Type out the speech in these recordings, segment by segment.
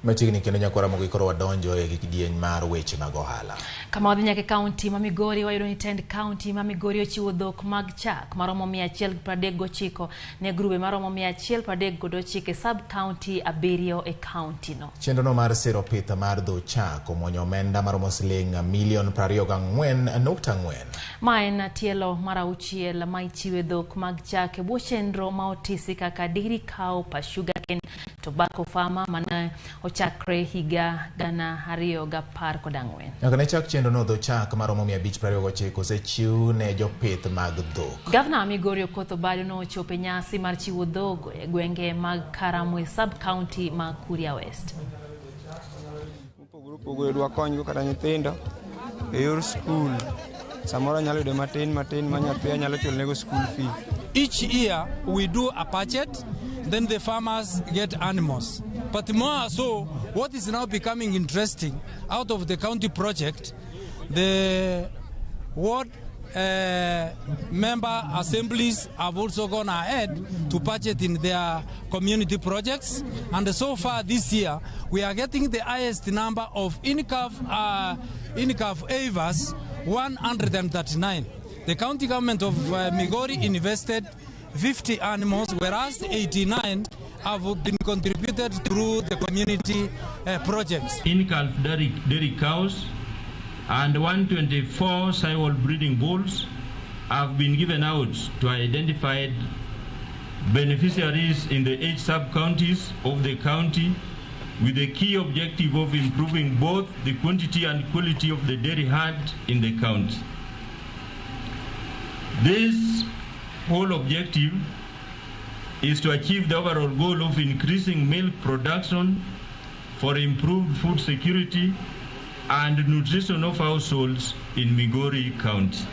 Machiegni kendo nyakwara mogi koro wadonjo e kidieny mar weche mag ohala. Kama wadhi nyaka e kaunti ma Migori, wayudo ni tend kaunti ma Migori ochiwo dhok mag chak maromo 139 ne grube maromo 139 e sub kaunti 7 e kaunti no. Chenro no mar siro pith mar dho chak omuonyo omenda maromo siling milion 24.4. Ma en tielo mar 6 ma ichiwe dhok mag chak e bwo chenro ma otisi kaka Dairy Cow per Sugarcane Tobacco Farmer mane ochakre higa 2014. Nyaka ne chak chenro no, dho chak maromo 529 osechiw ne jopith mag dhok. Gavana wa Migori Okoth Obado nochopo e nyasi mar chiwo dhogo e gwenge mag Karamwe sub county ma Kuria West. Mopogore opogore dwakonygo kata nyithindo e yor skul. Samoro anyalo yudo matin matin ma nyathi anyalo chulnego school fee. Each year we do a budget, then the farmers get animals. But more so, what is now becoming interesting, out of the county project, the ward member assemblies have also gone ahead to budget in their community projects. And so far this year, we are getting the highest number of in-calf heifers, 139. The county government of Migori invested 50 animals, whereas 89 have been contributed through the community projects. In-calf dairy cows and 124 Sahiwal breeding bulls have been given out to identified beneficiaries in the 8 sub-counties of the county, with the key objective of improving both the quantity and quality of the dairy herd in the county. This whole objective is to achieve the overall goal of increasing milk production for improved food security and nutrition of households in Migori County.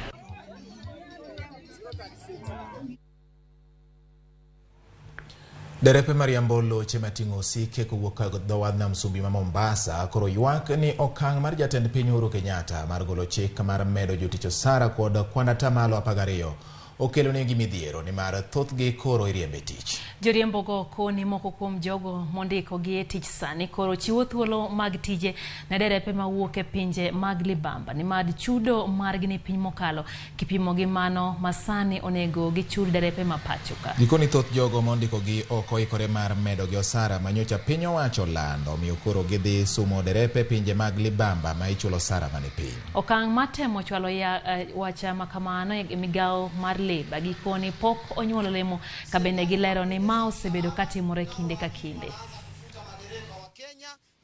Derepe mariambo loche mating'o osike kowuok dho wadh nam Sumbi ma Mombasa koro ywak ni okang' mar jatend piny Uhuru Kenyatta mar golo chik mar medo jotich osara kod kwan atamalo 12 okelo negi midhiero nimar thothgi koro iriembe tich. Joriembogo koni moko kuom jogo mondikogi e tich sani koro chiwo thuolo mag tije ne derepe mawuok e pinje mag libamba nimar chudo margi ni piny mokalo kipimo gi mano masani onego gichul derepe ma pacho ka. Gikoni thoth jogo mondikogi ok oikore mar medo gi osara manyocha piny owacho olando, omiyo koro gidhi sumo derepe pinje mag libamba ma ichulo osara mani piny. Okang' matemo chwalo wacha makamano e migawo mar leba gikoni pok onyuolo lemo ka bende gilero ni ma osebedo katimore kinde ka kinde.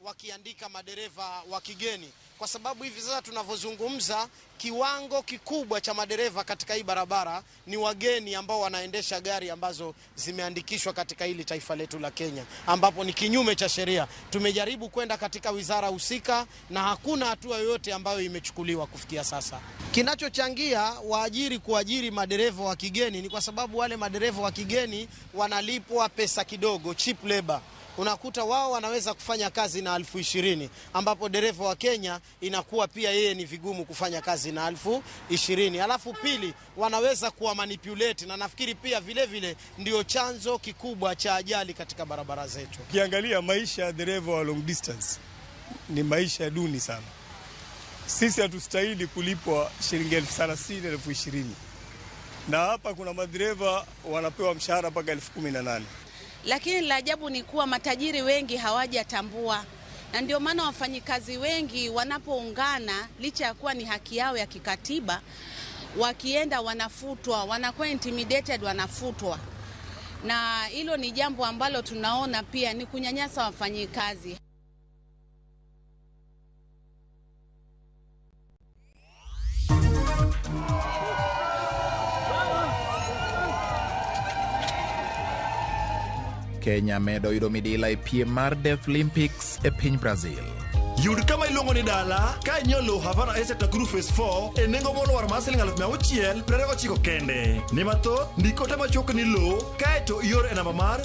Wakiandika madereva wa kigeni, kwa sababu hivi sasa tunavyozungumza kiwango kikubwa cha madereva katika hii barabara ni wageni ambao wanaendesha gari ambazo zimeandikishwa katika hili taifa letu la Kenya, ambapo ni kinyume cha sheria. Tumejaribu kwenda katika wizara husika na hakuna hatua yoyote ambayo imechukuliwa kufikia sasa. Kinachochangia waajiri kuajiri madereva wa kigeni ni kwa sababu wale madereva wa kigeni wanalipwa pesa kidogo, cheap labor. Unakuta wao wanaweza kufanya kazi na 20,000, ambapo dereva wa Kenya inakuwa pia yeye ni vigumu kufanya kazi na 20,000. Alafu pili, wanaweza kuwa manipulate, na nafikiri pia vile vile ndio chanzo kikubwa cha ajali katika barabara zetu. Ukiangalia maisha ya dereva wa long distance ni maisha duni sana. Sisi hatustahili kulipwa shilingi 30,000, 20,000. Na hapa kuna madereva wanapewa mshahara mpaka 18,000. Lakini la ajabu ni kuwa matajiri wengi hawajatambua, na ndio maana wafanyikazi wengi wanapoungana, licha ya kuwa ni haki yao ya kikatiba, wakienda wanafutwa, wanakuwa intimidated, wanafutwa. Na hilo ni jambo ambalo tunaona pia ni kunyanyasa wafanyikazi. Kenya medo yudo midila e piem mar Deaflympics e piny Brazil. Yud kama iluongo ni dala ka inyiewo lowo Havana Estate Nakuru Phase 4 e nengo molwar mar siling 629 kende. Ne mathoth, ndik ote machuok ni lowo kaeto ior e namba mar